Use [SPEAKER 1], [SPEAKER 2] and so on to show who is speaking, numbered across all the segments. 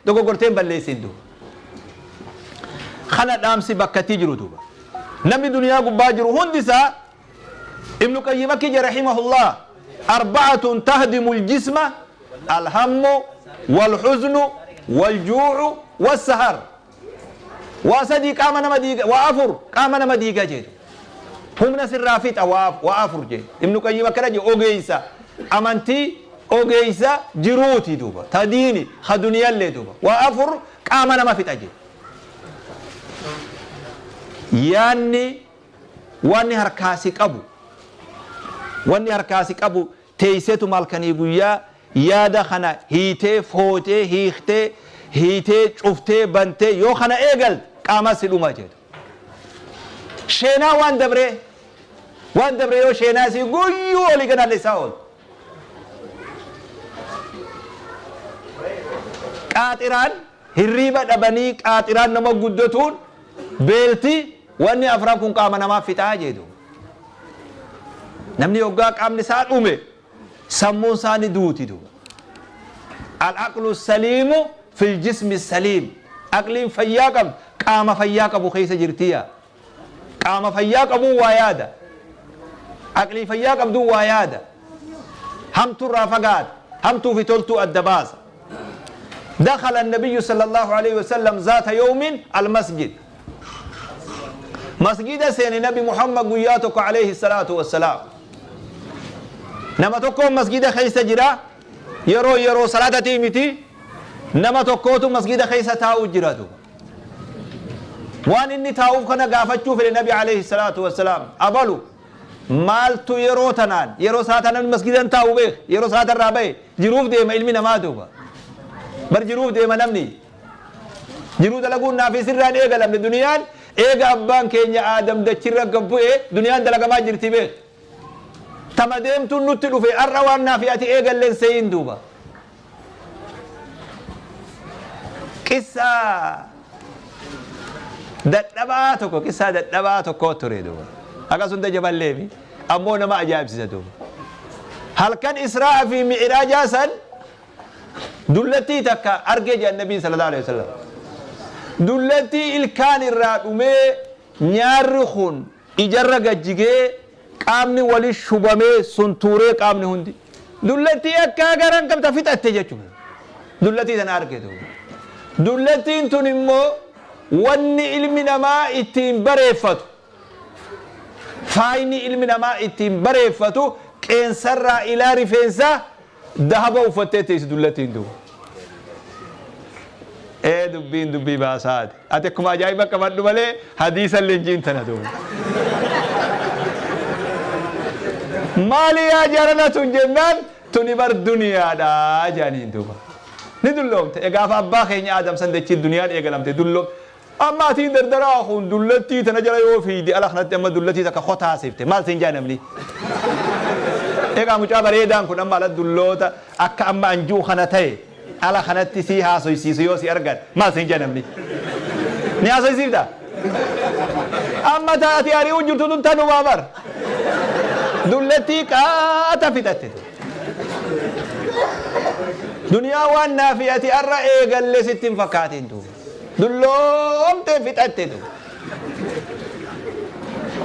[SPEAKER 1] Dogoggortee hin balleessin duuba. Kana dhaamsi bakkatti jiru duuba. Namni duniyaa gubbaa jiru hundi isaa, Ibnu Qayyim akki jedhe rahimahullah: arba'atun tahdimu aljisma, alhammu walhuznu waljuu'u wassahar. Waa sadii qaama nama diiga, waa afur qaama nama diiga jedhu. Humna sirraa fixa waa afur jedhe. Ibnu Qayyim akkana jedhe, ogeessa amantii, ogeessa jiruuti duuba. Ta diini ha duniyallee duuba. Waa afur qaama nama fixa jedhe. Yaanni wanni harkaa si qabu, wanni harkaa si qabu, teeyseetuma halkanii guyyaa yaada kana hiitee footee, hiiktee, hiitee, cuftee, bantee yoo kana eegalte qaama si dhuma jedhu. Sheenaa waan dabree, waan dabre yoo sheenaa si guyyuu olii gad isaa ooltu. Qaaxiraan hirriiba dhabanii, qaaxiraan nama guddatuun, beelti, wanni afran kun qaama namaa fixaa jedhu. Namni yoggaa qaamni isaa dhume sammuun isaa ni duuti duuba. Al-aqlu saliimu fil jismi saliim. Aqliin fayyaa qabdu qaama fayyaa qabu keessa jirtiya. Qaama fayyaa qabuu waa yaada. Aqlii fayyaa qabduu waa yaada. Hamtuurraa fagaata. Hamtuu fi toltuu adda baasa. دخل النبي صلى الله عليه وسلم ذات يوم المسجد. مسجد سين نبي محمد guyyaa tokko عليه الصلاة والسلام. Nama tokko masjida keessa jira. Yeroo yeroo salaatatii miti. Nama tokkootu masjida keessa taa'u jira duuba. Waan inni taa'uuf kana gaafachuu fedhe Nabi عليه الصلاة والسلام. Abalu maaltu yeroo tanaan, yeroo salaata namni masjidan taa'u beek, yeroo salaata irraa bahe jiruuf deema ilmi namaa duuba. Bar jiruuf deema namni. Jiruu dalaguun naaf sirraan eegalamne. Duniyaan eega abbaan keenya Aadam dachirra gabbu'e duniyaan dalagamaa jirti beek. Tama deemtuun nutti dhufe har'a waan naafi ati eegalleen seeyin duuba. Qissaa dadhabaa tokko, qissaa dadhabaa tokko ture duuba. Akkasuma jaballeefi ammoo nama ajaa'ibsiisa duuba. Halkan Israa fi Mi'raajaa san dullattii takka argee jedhan Nabiin صلى الله عليه وسلم. Dullattii ilkaan irraa dhumee, nyaarri kun ijarra gajjigee, qaamni wali shubamee, suntuuree, qaamni hundi. Dullattii akka garan qabta fixatte jechuudha. Dullattii tana arge duuba. Dullattiin tun immoo wanni ilmi namaa ittiin bareeffatu, faayni ilmi namaa ittiin bareeffatu, qeensarraa ilaa rifeensaa dahaba uffattee teessi dullattiin duuba. Ee, dubbiin dubbii baasaati. Ati akkuma ajaa'iba qabadhu malee hadiisa leenjiin tana duuba. Maali yaa jarana tun jennaan, tuni bar duniyaadha jedhaniin duuba. Ni dulloomte. Egaafa abbaa keenya Aadam san dachii duniyaan eegalamte dulloomte. Amma atiin dardaraa kun dullattii tana jala yoo fiidi, ala kanatti amma dullattii takka kotaasifte maal siin jaa namni? Egaa mucaa bareedaan kun amma ala dulloota akka amma anjuu kana ta'e ala kanatti si haasoysiisu yoo si argan maal siin jaa namni? Ni haasoysiifta? Amma taati ari'uu jirtu tun tanumaa bar. Dullattii qaata fixatte. Duniyaa waan naafi ati arra eegalle sitti hin fakkaatin duuba. Dulloomtee fixatte duuba.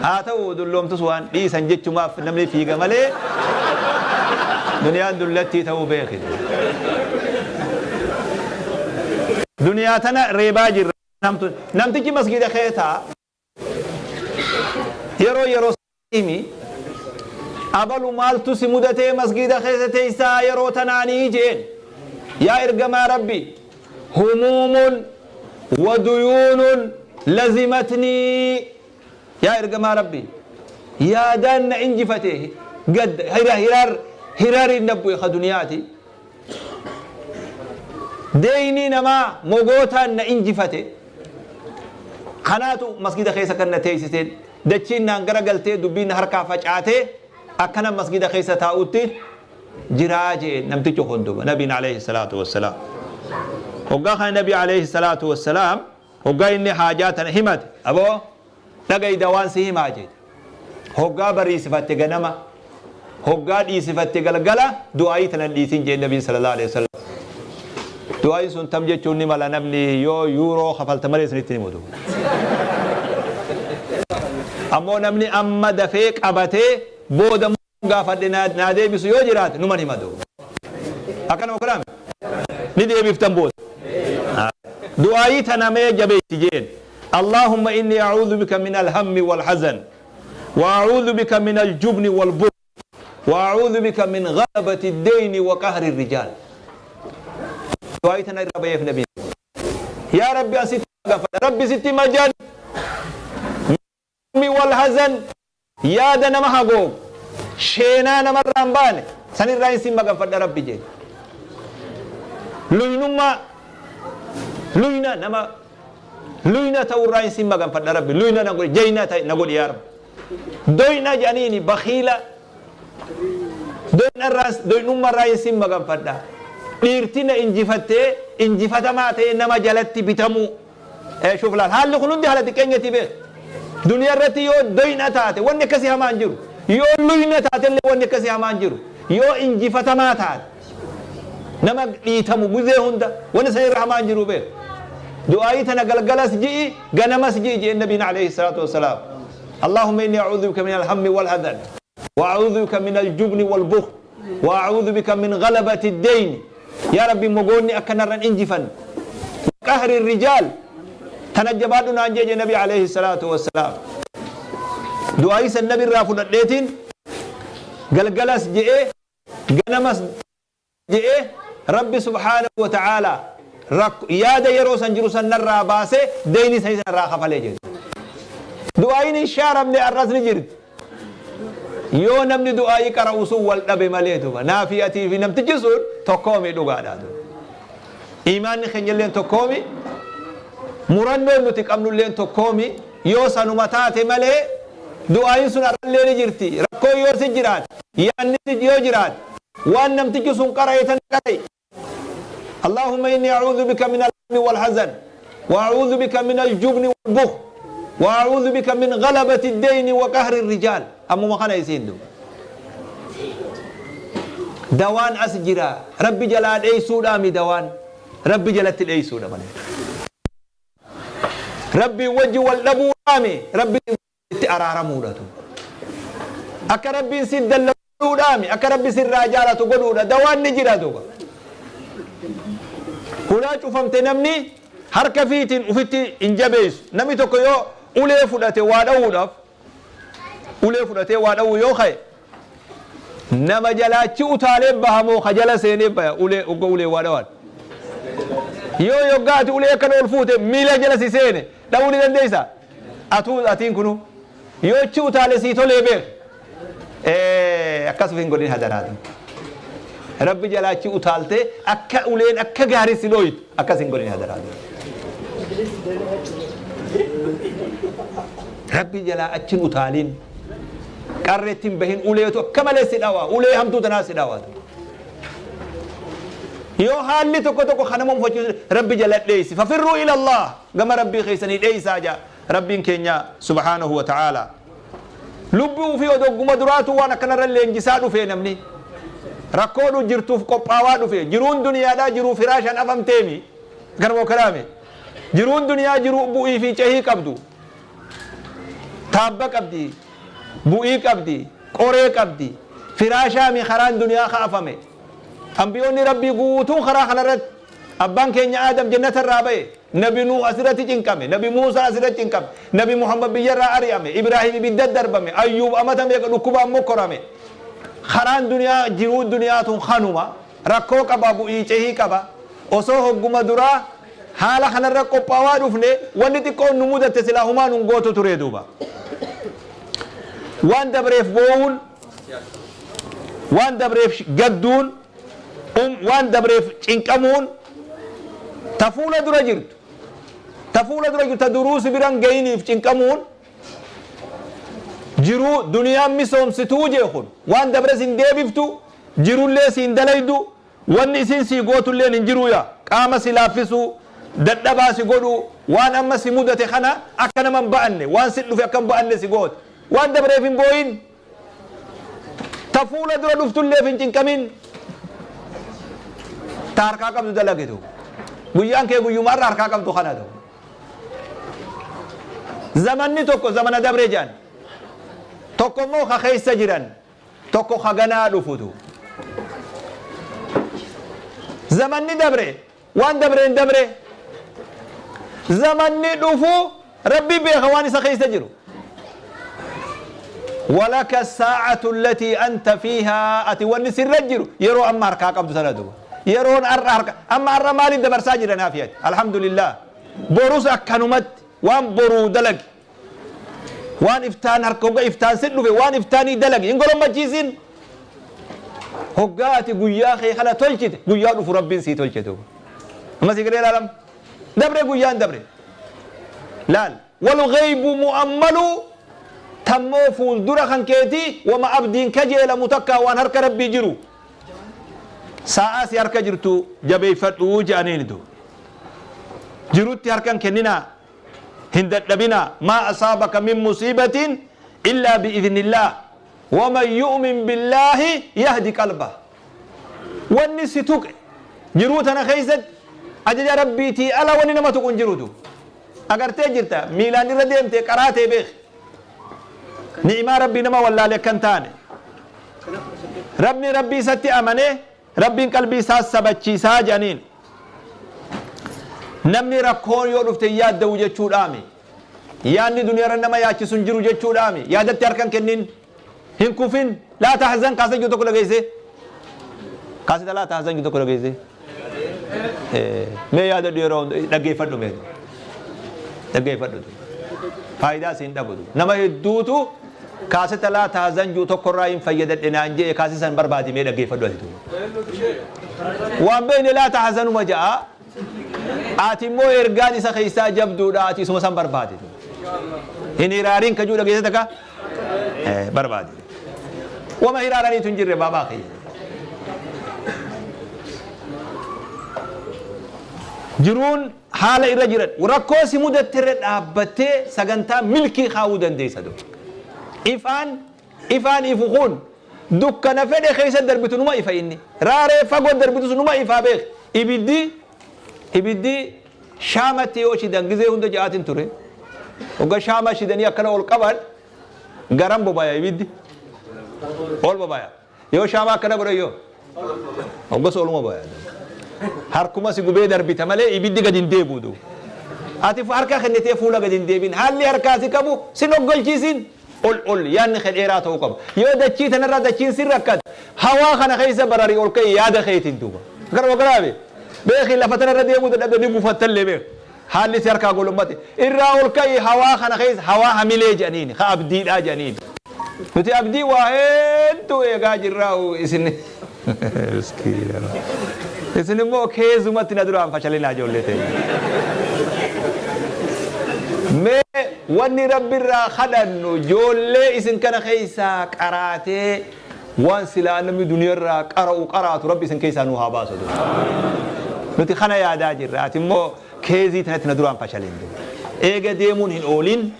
[SPEAKER 1] Haa ta'u, dulloomtus waan dhiisan jechumaaf namni fiiga malee duniyaan dullattii ta'uu beeki. Duniyaa tana reebaa jirra. Namtichi masgida kee ta'a. Yeroo yeroo himi, abalu maaltu si mudatee masgida keessa teessaa yeroo tanaanii jeen. Yaa ergamaa Rabbi, هموم وديون لزمتني. Yaa ergamaa Rabbi, yaadaan na injifate, gad hiraar hiraariin na bu'e ka duniyaati. Deeyni namaa mogootaan na injifate. Kanaatu masgida keessa kan na teessiseen, dachiin naan gara galtee, dubbiin na harkaa facaatee, akkana masgida keessa taa'utti jiraa jee namtichi kun duuba. Nabiin عليه الصلاة والسلام hoggaa kana, Nabi عليه الصلاة والسلام hoggaa inni haajaa tana himate, aboo dhagayda waan si himaa jedhe. Hoggaa bariisifatte ganama, hoggaa dhiisifatte galgala, du'aayii tanan dhiisin jee Nabiin صلى الله عليه وسلم. Du'aa'iin sun tam jechuun ni mala namni yoo yuuroo kafalta malee isinitti hin himu. Ammoo namni amma dafee qabatee booda gaafadhe naa deebisu yoo jiraate numan hima duuba. Akkanuma godhaame ni deebiftan booda. Du'aayii tana mee jabeessi jeen. Allahumma inni a'uudhu bika min alhammi wal hazan wa a'uudhu bika min aljubni wal bukhl wa a'uudhu bika min ghalabati ad-dayni wa qahri ar-rijaal. Du'aayii tana irra bayeef nabiin. Yaa Rabbi asitti gaafadha. Rabbi sitti majan. Hammi wal hazan yaada nama hagoogu, sheenaa namarraa hin baane sanirraayin sin maganfadha Rabbi jee. Luynummaa, luyna nama luyna ta'urraayin sin maganfadha Rabbi, luyna na godhi, jeyna ta'e na godhi yaa Rabbi. Doyna jedhaniini bakhiila, doynarraas doynummarraayin sin maganfadha. Dhiirti na injifattee injifatamaa ta'ee nama jalatti bitamuu. Ee shuuf laal haalli kun hundi haala xiqqeenyatii beek. Duniyaa irratti yoo doyna taate wanni akkasii hamaa hin jiru. Yoo luyna taate illee wanni akkasii hamaa hin jiru. Yoo injifatamaa taate nama dhiitamu guzee hunda wanni san irra hamaa hin jiru beek. Du'aayii tana galgalas ji'i ganamas ji'i je'en nabiin alayhi salaatu wassalaam. Allahumma inni a'uudhu bika min alhammi wal hazan wa a'uudhu bika min aljubni wal bukhl wa a'uudhu bika min ghalabati ad-dayn. Yaa Rabbi mogoonni akka narra hin injifanne. Wa qahri rijaal tana jabaadhu naan jee jee nabi alayhi salaatu wassalaam. Du'aayii san nabi irraa fudhadheetiin galgalas je'ee ganamas je'ee Rabbi subhaanahu wa ta'aalaa yaada yeroo san jiru san narraa baasee deeyni sanis narraa kafalee jedhe. Du'aayiin hin shaaramne arras ni jirti. Yoo namni du'aayii qara'u sun wal dhabe malee duba. Naa fi atii fi namtichi sun tokkoomi dhugaadha duba. Iimaanni keenyalleen tokkoomi. Murannoon nuti qabnulleen tokkoomi. Yoo sanuma taate malee du'aayiin sun arrallee ni jirti. Rakkoon yoo si jiraate, yaadni si yoo jiraate, waan namtichi sun qara'e tana qara'i. Allahumma inni a'uudhu bika min al-hammi wal-hazan wa a'uudhu bika min al-jubni wal-bukhl wa a'uudhu bika min ghalabati ad-dayni wa qahri ar-rijaal. Ammuma kana isiin duuba. Dawaan as jira. Rabbi jalaa dheeysuudhaami dawaan. Rabbi jalatti dheeysuudha malee. Rabbiin wajji wal dhabuudhaami Rabbi itti araaramuudha tu. Akka Rabbiin si dallanu godhuudhaami akka Rabbi sirraa jaalatu godhuudha dawaan ni jira duuba. Hulaa cufamte namni harka fiitiin ufitti hin jabeessu. Namni tokko yoo ulee fudhate waa dhawuudhaaf ulee fudhatee waa dhawuu yoo ka'e nama jalaachi utaalee baha moo ka jala seenee baya ulee ogga ulee waa dhawan. Yoo yoggaa ati ulee akkana ol fuute miila jala si seene dhawuu ni dandeessaa? Atuu atiin kunuu yoo achi utaale sii tolee beek. Akkas of hin godhin hadaraatu. Rabbi jalaa achi utaaltee akka uleen akka gaarii si dhooytu akkas hin godhin hadaraatu. Rabbi jalaa achi hin utaalin. Qarreetti hin bahin uleetu akka malee si dhawa. Ulee hamtuu tanaa si dhawa. Yoo haalli tokko tokko kan nama mufachiisu Rabbi jala dheeysi. Fafirruu ila Allah. Gama Rabbii keessanii dheeysaa jaa Rabbiin keenya subhaanahu wa ta'aalaa. Lubbuu ufii odoo guma duraatuu waan akkanarra leenjisaa dhufee namni. Rakkoodhu jirtuuf qophaawaa dhufe. Jiruun duniyaadhaa jiruu firaashaan afamteemi. Akkanuma kanaami. Jiruun duniyaa jiruu bu'ii fi cehii qabdu. Taabba qabdi. Bu'ii qabdi. Qoree qabdi. Firaashaami karaan duniyaa ka afame. Ambiyoonni Rabbii guutuun karaa kanarratti Abbaan keenya Aadam jannata irraa ba'e, Nabi Nuuh asirratti cinqame, Nabi Muusaa asirratti cinqame, Nabi Muhammad biyya irraa ari'ame, Ibraahim ibidda darbame, Ayyuub amata meeqa dhukkubaan mokkorame. Karaan duniyaa jiruu duniyaa tun kanuma. Rakkoo qaba, bu'ii cehii qaba. Osoo hogguma duraa haala kanarra qophaawaa dhufne wanni xiqqoon nu mudatte silaa humaa nun gootu ture duuba. Waan dabreef boo'uun, waan dabreef gadduun, waan dabreef cinqamuun ta fuula dura jirtu ta fuula dura jirtu ta duruu si biran gayiniif cinqamuun jiruu duniyaan misoomsituu jee kun waan dabres hin deebiftu jirullee siin dalaydu wanni isin sii gootulleen hin jiruu yaa qaama si laaffisuu dadhabaa si godhuu waan amma si mudate kana akka nama hin ba'anne waan si dhufe akka hin ba'anne si goote waan dabreef hin booyin. Ta fuula dura dhuftulleef hin cinqamin. Ta harkaa qabdu dalagi duuba. Guyyaan kee guyyuma har'a harkaa qabdu kana ta'u. Zamanni tokko zamana dabre jedhan. Tokko immoo ka keessa jiran. Tokko ka ganaa dhufutu. Zamanni dabre waan dabreen dabre. Zamanni dhufu Rabbi beeka waan isa keessa jiru. Walaka saa'atu allatii anta fiihaa, ati wanni sirra jiru yeroo amma harkaa qabdu sana duba. Yeroon har'a harka amma har'a maaliif dabarsaa jira naafi ati? Alhamdulillah. Borus akkanumatti waan boruu dalagi. Waan iftaan harka hogga iftaan si dhufe waan iftaanii dalagi hin golommachiisin. Hoggaa ati guyyaa kee kana tolchite guyyaa dhufu Rabbiin sii tolche duuba. Amma sii galee ilaalam. Dabre guyyaan dabre. Laal. Wal ghaybu mu'ammalu, tammoo fuuldura kan keetii wama abdiin kajeelamu takkaa waan harka Rabbii jiru. Saa'aa si harka jirtu jabeeffadhu je'aniini duuba. Jirutti harka hin kenninaa. Hin dadhabinaa. Maa asaabaka min musiibatin illaa bi'idhnillaah. Waman yu'min billaahi yahdi qalbah. Wanni si tuqe jiruu tana keessatti ajaja Rabbiitii ala wanni nama tuqu hin jirutu. Agartee jirta, miilaan irra deemte qaraatee beeki. Ni'imaa Rabbii nama wallaale akka hin taane. Rabni Rabbii isatti amane Rabbiin qalbii isaa sabachiisaa jedhaniin. Namni rakkoon yoo dhufte hin yaadda'u jechuudhaami. Yaadni duniyaarra nama yaachisu hin jiru jechuudhaami. Yaadatti harka hin kennin. Hin kufin. Laa tahzan kaasa jiru tokko dhageessee. Kaasita laa tahzan jiru tokko dhageessee. Mee yaadadhu, yeroo hunda dhaggeeffadhu mee. Dhaggeeffadhu. Faayidaa siin dhabutu. Nama hedduutu kaasita laa tahzan jiru tokkorraa hin fayyadadhe naan jedhe, kaasisa san barbaadi mee dhaggeeffadhu ati. Waan beekne laa tahzanuma ja'a. Ati immoo ergaan isa keessaa jabduudha, ati isuma san barbaadi. Hin hiraariin kajuu dhageesse takka barbaadi. Wama hiraaraniitu hin jirre baabaa kiyya. Jiruun haala irra jiran rakkoo si mudatte irra dhaabbattee sagantaa milkii kaa'uu dandeessa. Ifaan ifaan ifu kun dukkana fedhe keessa darbitu numa ifa inni. Raaree fagoo darbitus numa ifaa beek. Ibiddi shaamatti yoo shidan gizee hunda ja'aatiin ture. Hogga shaama shidanii akkana ol qaban garam bobaya ibiddi? Ol bobaya. Yoo shaama akkana godhan yoo? Hoggas oluma bobaya. Harkuma si gubee darbita malee ibiddi gadi hin deebi'u duuba. Ati harka kennitee fuula gadi hin deebiin. Haalli harkaa si qabu sin oggolchiisin. Ol ol yaadni kee dheeraa ta'uu qaba. Yoo dachii tanarraa dachiin sin rakkate, hawaa kana keessa bararii ol ka'i yaada keetiin duuba. Akkana wagaraabe. Beeki, lafa tanarra deemuu dadhabde ni gufattallee beeki. Haalli si harkaa golommate. Irraa ol ka'i hawaa kana keessa, hawaa hamilee jedhaniini, ka abdiidhaa jedhaniini. Nuti abdii waa hedduu eegaa jirraa isin. Miskiina. Isin immoo keezumatti na duraan fashalinaa ijoollee teenya. Mee wanni Rabbi irraa kadhannu ijoollee isin kana keessaa qaraatee waan silaa namni duniyarraa qara'u qaraatu Rabbi isin keessaa nu haa baasu. Nuti kana yaadaa jirra. Ati immoo keezii tanatti na duraan fashalin. Eega deemuun hin oolin,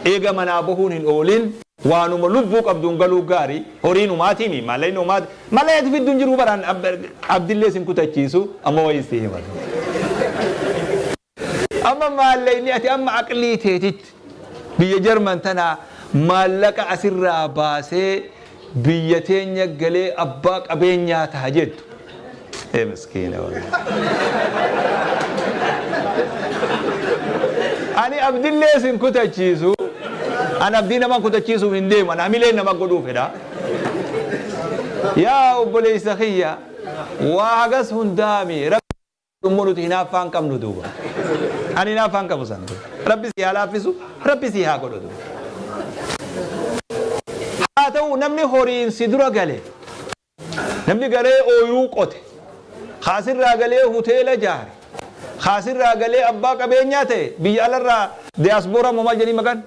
[SPEAKER 1] eega manaa bahuun hin oolin, waanuma lubbuu qabduun galuu gaarii, horiin umaatiimi, maallaqni umaati, mallaqa ati fiddu hin jiru baraan abdillee sin kutachiisu, amma wayii si himatu. Amma maallaqni ati amma aqlii teetitti biyya Jarman tanaa maallaqa asirraa baasee biyya teenya galee abbaa qabeenyaa taha jettu. Ee miskiina wallahi. Ani abdillee sin kutachiisu. Ani abdii nama kutachiisuuf hin deemu. Ani hamilee nama godhuu fedha. Yaa obboleessa kiyya, waa hagas hundaami. Rabbi immoo nuti hinaaffaa hin qabnu duuba. Ani hinaaffaa hin qabu san. Rabbi si haa laaffisu, Rabbi si haa godhu duuba. Haa ta'u, namni horiin si dura gale, namni galee ooyiruu qote, kaasirraa galee hoteela jaare, kaasirraa galee abbaa qabeenyaa ta'e, biyya alarraa diyaaspooraa moo maal jedhanii maqaan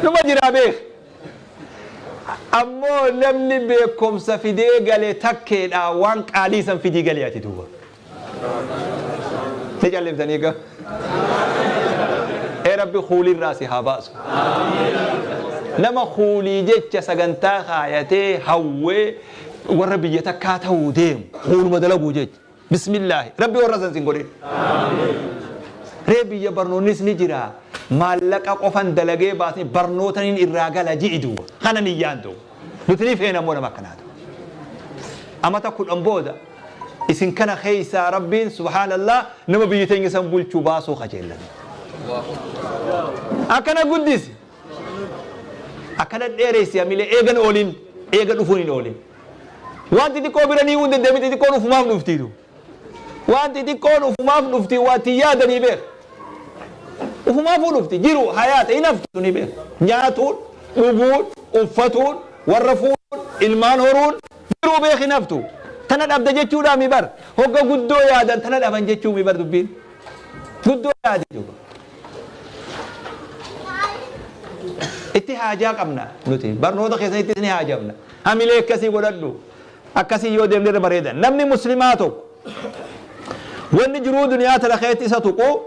[SPEAKER 1] numa jiraa beek. Ammoo namni beekumsa fidee gale takkeedha, waan qaalii san fidii galee ati duuba. Ni calliftanii egaa. Ee Rabbi kuulirraa si haa baasu. Nama kuulii jecha sagantaa kaayatee hawwee warra biyya takkaa ta'uu deemu kuuluma dalaguu jecha. Bismillaahi. Rabbi warra san sin godhin. Ree biyya barnoonnis ni jira. Maallaqa qofan dalagee baasni barnootaniin irraa gala ji'i duuba. Kana niyyaan duuba. Nuti ni feena immoo nama akkanaatu. Amata 10 booda isin kana keessaa Rabbiin subhaanallah nama biyya teenya san bulchu baasuu kajeellan. Akkana guddisi. Akkana dheeressi hamilee eegan oolin eega dhufuun hin oolin. Waan xixiqqoo bira ni hunde deemi xixiqqoon ufumaaf dhuftiitu. Waan xixiqqoon ufumaaf dhufti waa itti yaadanii beek. Ufumaafuu dhufti jiru hayaata hin haftu ni beek. Nyaatuun, dhuguun, uffatuun, warra fuudhuun, ilmaan horuun jiruu beek hin haftu. Tana dhabda jechuudhaa mi bar. Hogga guddoo yaadan tana dhaban jechuu mi bar dubbiin. Guddoo yaadi duuba. Itti haajaa qabna nuti. Barnoota keessanittis ni haajamna. Hamilee akkasii godhadhu. Akkasii yoo deemne irra bareeda. Namni muslimaa tokko wanni jiruu duniyaa tana keessatti isa tuqu,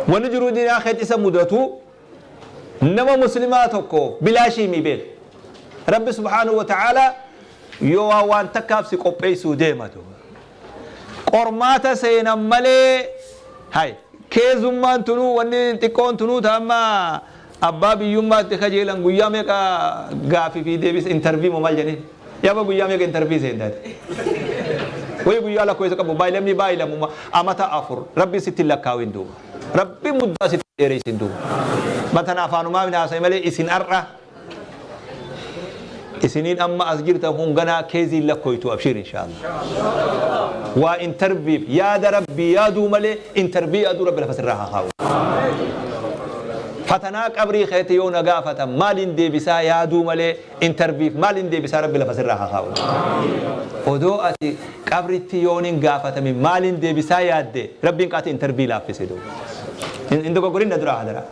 [SPEAKER 1] wanni jiruu duniyaa keessatti isa mudatu nama muslimaa tokko bilaashii mi beeka. Rabbi subhaanahu wa ta'ala yoo waan takkaaf si qopheessuu deema duuba. Qormaata seenan malee hay keezummaan tunuu wanni xiqqoon tunuu ta amma abbaa biyyummaatti kajeelan guyyaa meeqa gaafii fi deebisa interview moo maal jedhanii yaaba guyyaa meeqa interview seentaati wayi guyyaa lakkoofsa qabu baay'ilamni baay'ilamuma amata 4 rabbi sitti lakkaawin duuba rabbi muddaa sitti dheeressin duuba matana afaanumaa hin haasa'e malee isin har'a Isiniin amma as jirtan kun ganaa keeziin lakkoytu abshiir inshaallah. Waa interviif yaada rabbii yaaduu malee intervii yaaduu rabbi lafa sirraa haa kaa'u. Fatanaa qabrii keetti yoo na gaafatan maaliin deebisaa yaaduu malee interviif maaliin deebisaa rabbi lafa sirraa haa kaa'u. Odoo ati qabritti yoonin gaafatame maaliin deebisaa yaadde rabbiin qaati intervii laaffise duuba. Hin dogoggorin na duraa hadaraa.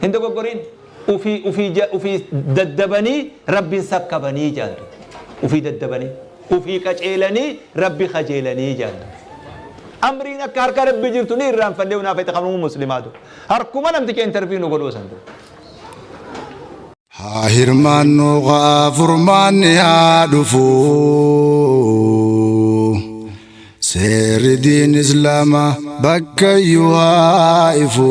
[SPEAKER 1] Hin dogoggorin. Ufii ufii ja ufii daddabanii Rabbiin sakkabanii jedhan duuba. Ufii daddabanii, ufii qaceelanii Rabbi kajeelanii jedhan duuba. Amriin akka harka Rabbi jirtu ni irraanfannee naaf itti kanuu muslimaa duuba. Harkuma namticha interview nu godhuu san duuba.
[SPEAKER 2] Haa hirmaannu kaa furmaanni haa dhufu. Seerri diin islaamaa bakkayyuu haa ifu.